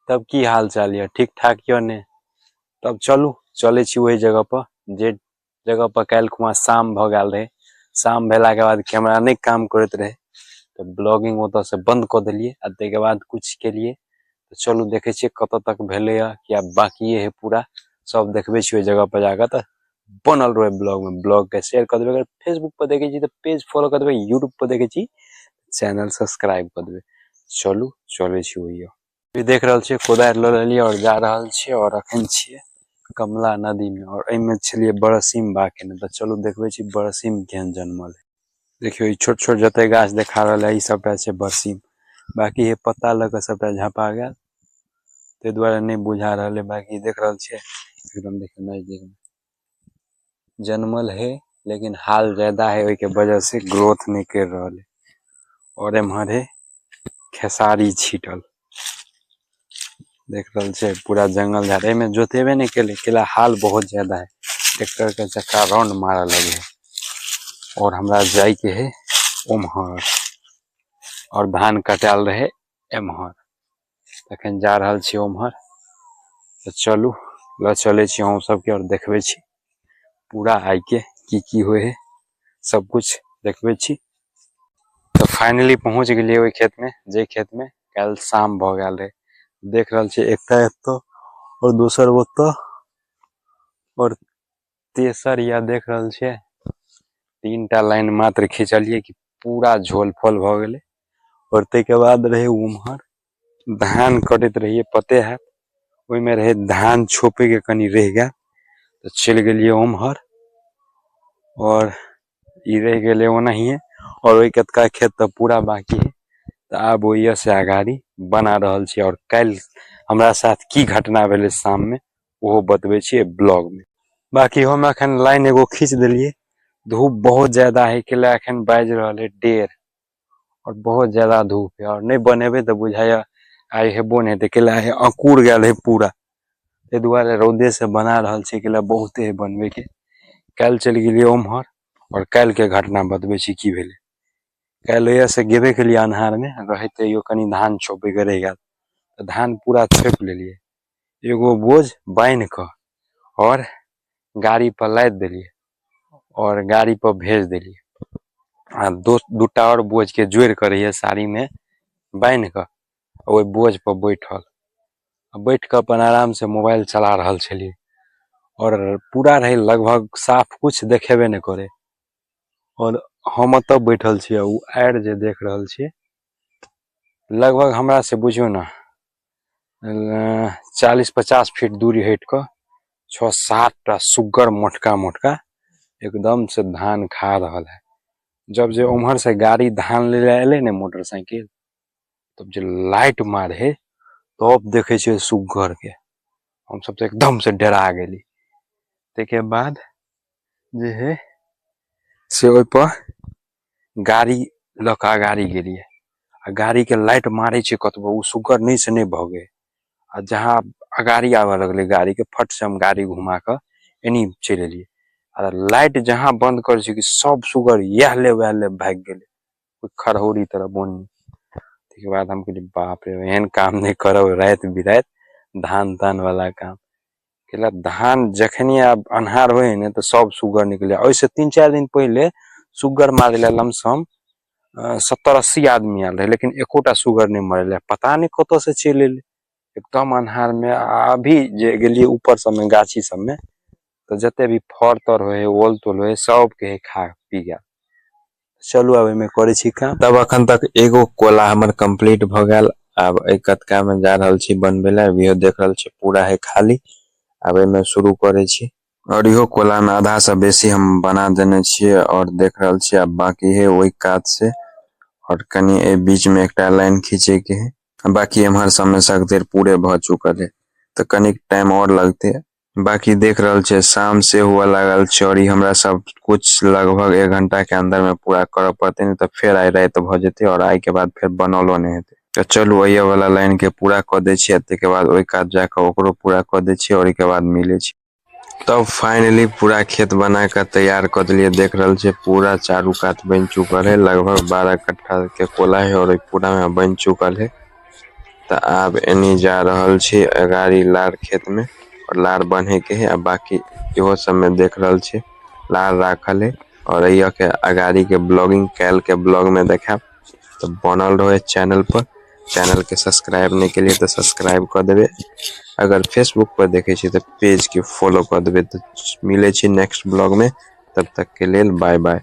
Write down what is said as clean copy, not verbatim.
तब की हाल चाल यऽ ठीक ठाक यऽ ने? तब चलू, चलै छी ओहि जगह पर जे जगह पर काल्हि खुमा शाम भऽ गेल रहै। शाम भेलाके बाद कैमरा नहि काम करैत रहै, तऽ ब्लॉगिंग ओतऽसँ बन्द कऽ देलियै आ ताहिके बाद किछु केलियै। तऽ चलू, देखै छियै कतऽ तक भेलैए कि आब बाकिए है पूरा। सब देखबै छी ओहि जगह पर जाकऽ। तऽ बनल रहै ब्लॉगमे, ब्लॉगके शेयर कऽ देबै। अगर फेसबुक पर देखै छी तऽ पेज फॉलो कऽ देबै, यूट्यूब पर देखै छी चैनल सब्सक्राइब कऽ देबै। चलू, चलै छी ओहियो। ई देख रहल छियै, कोदारि लऽ लेलियै आओर जा रहल छियै। आओर अखन छियै कमला नदीमे आओर एहिमे छलियै बरसीम बा केने। तऽ चलू, देखबै छी बरसीम केहन जनमल है। देखियौ, ई छोट छोट जते गाछ देखा रहल है, ई सबटा छै बरसीम। बाकी हे पत्ता लऽ कऽ सबटा झपा गेल, ताहि दुआरे नहि बुझा रहल है। बाकी देख रहल छियै, एकदम देखियौ, नजदीक मे जनमल है, लेकिन हाल ज्यादा है, ओहिके वजह से ग्रोथ नहि कर रहल है। और एम्हर है खेसारी छीटल, देख रहल छै। पूरा जंगल झाड़ एहिमे जोतेबे नहि केले, केला हाल बहुत ज्यादा है। ट्रैक्टर के चक्का राउंड मारऽ लगे है। और हमरा जाइके है उम्हर और धान कटायल रहे एम्हर, तखन जा रहल छी उम्हर। तऽ चलू, लऽ चलै छी अहूँ सबके और देखबै छी पूरा आइके की की होइ है, सब कुछ देखबै छी। तऽ फाइनली पहुँच गेलियै ओहि खेतमे, जे खेतमे काल्हि शाम भऽ गेल रहै। देख रहल छियै, एकटा एतऽ और दोसर ओतऽ और तेसर या देख रहल छियै, तीन टा लाइन मात्र खिंचलियै कि पूरा झोल फोल भऽ गेलै। और ताहिके बाद रहै उम्हर धान कटैत रहियै, पते हैत, ओहिमे रहै धान छोपैके कनि रहि गेल, तऽ चलि गेलियै उम्हर और ई रहि गेलै ओनाहिए। और ओहि कतका खेत तऽ पूरा बाकी है, तऽ आब ओहिसँ से अगाड़ी बना रहल छी। और काल्हि हमरा साथ की घटना भेलै शाममे, ओहो बतबै छियै ब्लॉगमे। बाकी हम एखन लाइन एगो खींच देलियै। धूप बहुत ज्यादा है के एखन बाजि रहल है 1:30 और बहुत ज्यादा धूप है। और नहि बनेबै तऽ बुझाइए आइ हेबो नहि हेतै, कैला आइ अँकुर गेल है पूरा। ताहि दुआरे रौदे से बना रहल छी, कैला बहुते है बनबैके। काल्हि चलि गेलियै उम्हर और काल्हिके घटना बतबै छी की भेलै। काल्हि ओहिसँ गेबे केलियै, अन्हारमे रहै, तैयो कनि धान छोपैके रहि गेल, तऽ धान पूरा छोपि लेलियै। एगो बोझ बान्हि कऽ और गाड़ी पर लादि देलियै और गाड़ी पर भेज देलियै। आ दोस्त दूटा आओर बोझके जोड़ि कऽ रहियै साड़ीमे बान्हि कऽ ओहि बोझ पर बैठल आ बैठ कऽ अपन आरामसँ मोबाइल चला रहल छलियै। और पूरा रहै लगभग साफ, कुछ देखेबे नहि करै। और हम ओतऽ बैठल छियै, ओ आड़ि जे देख रहल छियै, लगभग हमरा से बुझियौ ने 40-50 फीट दूरी हटि कऽ छओ सात टा सुग्गर मोटका मोटका एकदम से धान खा रहल है। जब जे उम्हर से गाड़ी धान ले एलै ने, मोटरसाइकिल, तब जे लाइट मारे है, तब देखै छियै सुग्गर के। हमसब तऽ एकदम से डरा गेली। ताहिके बाद जे है से ओहिपर गाड़ी लऽ कऽ अगाड़ी गेलियै आ गाड़ीके लाइट मारै छै कतबो, ओ सुग्गर नहि से नहि भगै। आ जहाँ अगाड़ी आबऽ लगलै गाड़ीके, फट से हम गाड़ी घुमा कऽ एनी चलि एलियै। आ लाइट जहाँ बन्द करै छै कि सब सुगर इएह ले वएह ले भागि गेलै खरहौरी तरफ बोनी। ताहिके बाद हम कहलियै, बाप रे, एहन काम नहि करब राति बिराति धान तान वाला काम। कैला धान जखनी आब अन्हार होइ है ने, तऽ सब सुगर निकले। ओहिसँ 3-4 दिन पहिले सुगर मारै लए लमसम 70-80 आदमी आयल रहै, लेकिन एकोटा सुगर नहि मरलै। पता नहि कतऽसँ चलि एलै एकदम अन्हारमे। आ अभी जे गेलियै ऊपर सबमे, गाछी सबमे, तऽ जते भी फर तर होइ है, ओल तोल होइ है, सबके खा पी गेल। चलू, आब एहिमे करै छी काम। तब अखन तक एगो कोला हमर कंप्लीट भऽ गेल। आब एहि कतका मे जा रहल छी बनबै लए। अभियो देख रहल छी, पूरा है खाली। आब एहिमे शुरू करै छी और इहो कोला मे आधा से बेसी हम बना देने छियै और देख रहल छियै, आब बाकी है ओहि कात से और कनि एहि बीच मे एकटा लाइन खींचे के है। बाकी एम्हर सबमे सगतेर पूरे भऽ चुकल है, तऽ कनिक टाइम और लगतै। बाकी देख रहल छियै, शाम से हुआ लागल छै और ई हमरा सब कुछ लगभग एक घंटा के अंदर में पूरा करऽ पड़तै, नहि तऽ फेर आइ राति भऽ जेतै और आइ के बाद फेर बनलो नहि हेतै। तऽ चलू, एहि वाला लाइन के पूरा कऽ दै छियै, ताहिके बाद ओहि कात जाकऽ ओकरो पूरा कऽ दै छियै और ओहिके बाद मिलै छी। तब फाइनली पूरा खेत बना कऽ तैयार कऽ देलियै। देख रहल छियै, पूरा चारू कात बनि चुकल है। लगभग 12 कट्ठा के कोला है और पूरा में बनि चुकल है। तऽ आब एनी जा रहल छी अगाड़ी लार खेत में और लार बन्हे के है आ बाकी इहो सब में देख रहल छी लार राखल है और एहिया के अगाड़ी के ब्लॉगिंग काल्हि के ब्लॉग में देखायब। तऽ बनल रहे चैनल पर, चैनल के सब्सक्राइब नहीं के लिए तऽ सब्सक्राइब कऽ देबे, अगर फेसबुक पर देखे छी तऽ पेज के फॉलो कऽ देबे। तऽ मिले छी नेक्स्ट ब्लॉग में, तब तक के लेल बाय बाय।